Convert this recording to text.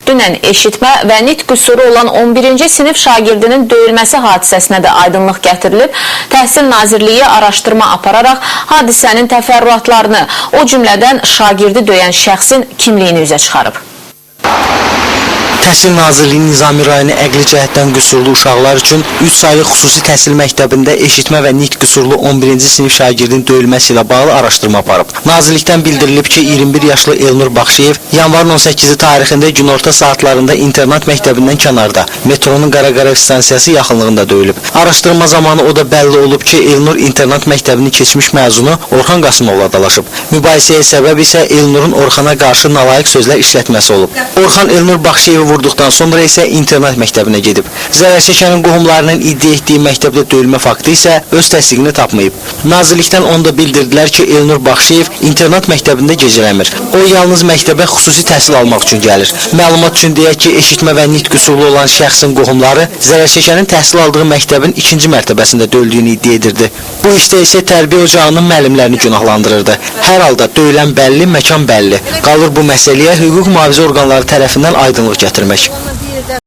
Dünən eşitmə və nitq qüsuru olan 11-ci sinif şagirdinin döyülməsi hadisəsinə də aydınlıq gətirilib. Təhsil Nazirliyi araşdırma apararaq hadisənin təfərrüatlarını, o cümlədən şagirdi döyən şəxsin kimliyini üzə çıxarıb. Təhsil Nazirliyinin Nizami rayonu əqli cəhətdən qüsurlu uşaqlar üçün 3 saylı xüsusi təhsil məktəbində eşitmə və nitq qüsurlu 11-ci sinif şagirdinin döyülməsi ilə bağlı araşdırma aparıb. Nazirlikdən bildirilib ki, 21 yaşlı Elnur Baxşiyev yanvarın 18-i tarixində günorta saatlarında internat məktəbindən kənarda metronun Qaraqarayev stansiyası yaxınlığında döyülüb. Araşdırma zamanı o da bəlli olub ki, Elnur internat məktəbinin keçmiş məzunu Orxan Qasımovla dalaşıb. Mübahisəyə səbəb isə Elnurun Orxana qarşı nalayiq sözlər işlətməsi olub. Orxan Elnur Baxşiyevi vurduqdan sonra isə internat məktəbinə gedib. Zərər çəkənin qohumlarının iddia etdiyi məktəbdə döyülmə faktı isə öz təsdiqini tapmayıb. Nazirlikdən onu da bildirdilər ki, Elnur Baxşiyev internat məktəbində gecələmir. O yalnız məktəbə xüsusi təhsil almaq üçün gəlir. Məlumat üçün deyək ki, eşitmə və nitq qüsurlu olan şəxsin qohumları zərər çəkənin təhsil aldığı məktəbin ikinci mərtəbəsində döyüldüyünü iddia edirdi. Bu işdə isə tərbiyə ocağının müəllimlərini günahlandırırdı. Hər halda döyülən bəlli, məkan bəlli. Qalır bu məsələyə hüquq mühafizə orqanları tərəfindən aydınlıq gətirmək.